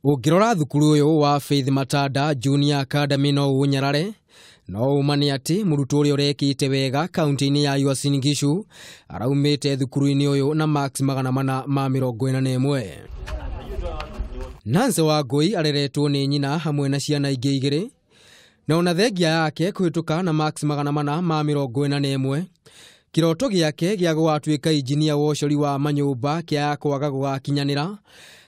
Ũngĩrora thukuru ũyũ wa Faith Matanda Junior Academy no ũnyarare no ũma nĩ atĩ mũrutwo ũrĩa ũrekĩte wega kaunti-inĩ ya Uasin Gishu araumĩte thukuru-inĩ ũyũ na marks 441. Nancy Wangũi areretwo nĩ nyina hamwe na ciana ingĩ igĩrĩ na ona thengia yake kũhĩtũka na marks 441. Kĩroto gĩake gĩa gũgatuĩka injinia wa ũcori wa manyũmba kĩa kwaga gũgakinyanĩra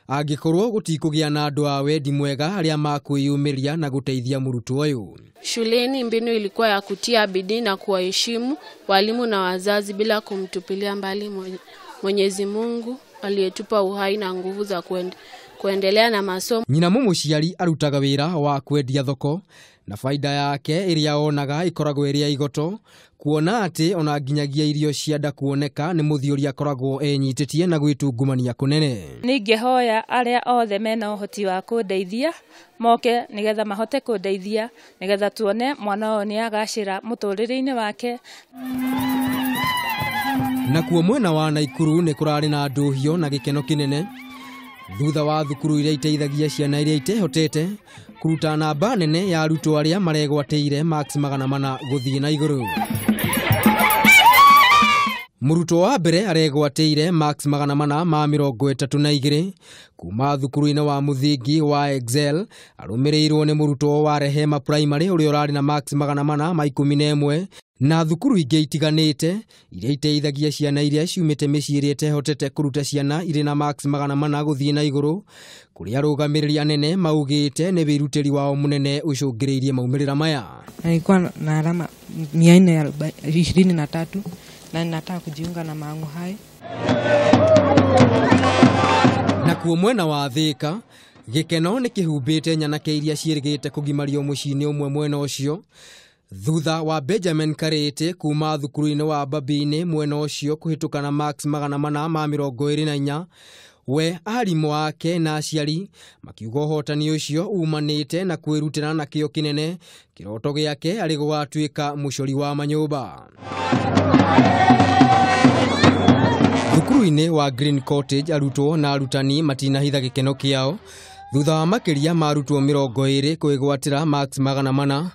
angĩkorwo gũtikũgĩa na andũ a wendi mwega arĩa makwĩyumĩria na gũteithia mũrutwo ũyũ. Shuleni mbinu ilikuwa ya kutia bidii na kuwaheshimu walimu na wazazi bila kumtupilia mbali Mwenyezi Mungu aliyetupa uhai na nguvu za kuendelea na masomo. Nyina mũmũciari arutaga wĩra wa kwendia thoko na faida yake ĩrĩa onaga ĩkoragwo ĩrĩ ya igoto kuona atĩ ona nginyagia irio cia nda kuoneka nĩ mũthiũri akoragwo enyitĩtie na gwĩtungumania kũnene. Ningĩhoya arĩa othe mena ũhoti wa kũndeithia moke nĩgetha mahote kũndeithia nĩgetha tuone mwana ũyũ nĩ agacĩra mũtũrĩre-inĩ wake. Nakuo mwena wa Naikuru nĩ kũrarĩ na ndũhio na gĩkeno kĩnene thutha wa thukuru iria iteithagia ciana iria itehotete kũruta namba nene ya arutwo arĩa maregwatĩire marks 400 gũthiĩ na igũrũ. Mũrutwo wa mbere aregwatĩire marks 432 kuma thukuru-inĩ wa mũthingi wa Excel arũmĩrĩirwo nĩ mũrutwo wa Rehema Primary ũrĩa ũrarĩ na marks 411 na thukuru ingĩ itiganĩte iria iteithagia ciana iria ciumĩte mĩciĩ ĩrĩa ĩtehotete kũruta ciana irĩ na marks 400 gũthiĩ na igũrũ kũrĩa arũgamĩrĩri anene maugĩte nĩ wĩrutĩri wao mũnene ũcũngĩrĩirie maumĩrĩra maya. Nilikuwa na alama 423 na ninataka kujiunga na Mang'u High. Nakuo mwena wa Thika gĩkeno nĩ kĩhumbĩte nyanake iria ciĩrĩgĩte kũgimario mũciĩ-inĩ ũmwe mwena ũcio thutha wa Benjamin Karĩtĩ kuma thukuru-inĩ wa Babini mwena ũcio kũhĩtũka na marks 424. We arimũ ake na aciari makiuga ũhotani ũcio umanĩte na kwĩrutĩra na kĩo kĩnene kĩroto gĩake arĩ gũgatuĩka mũcori wa manyũmba. Thukuru-inĩ wa Green Cottage arutwo na arutani matinahitha gĩkeno kĩao thutha wa makĩria ma arutwo 20 kwĩgwatĩra marks 400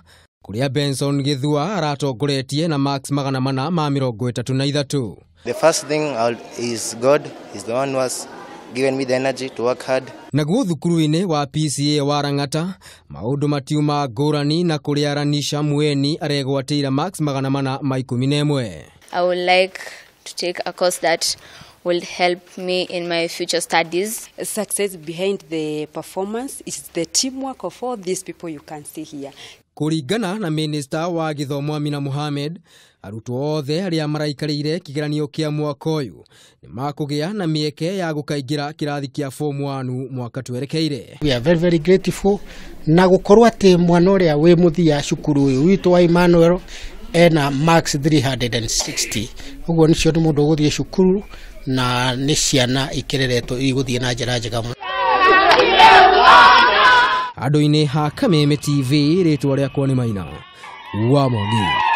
kũrĩa Benson Gĩthua aratongoretie na marks 433. The first thing is God is the one who has given me the energy to work hard. Naguo thukuru-inĩ wa PCA wa Lang'ata maũndũ matiuma ngũrani na kũrĩa Ranisha Mweni aregwatĩire marks 411. I would like to take a course that will help me in my future studies. Success behind the performance is the teamwork of all these people you can see here. Kũringana na Minista wa Gĩthomo Amina Mohamed, arutwo othe arĩa maraikarĩire kĩgeranio kĩa mwaka ũyũ nĩ makũgĩa na mĩeke ya gũkaingĩra kĩrathi kĩa form 1 mwaka twerekeire. We are very very grateful na gũkorwo atĩ mwana ũrĩa wĩ mũthia cukuru ũyũ witũ wa Emmanuel ena marks 360. Ũguo nĩcio nĩ mũndũ ũgũthiĩ cukuru na nĩ ciana ikereretwo igũthiĩ na njĩra njega mũno. Andũ-inĩ ha Kameme TV rĩtwa rĩakwa nĩ Maina wa Mwangi.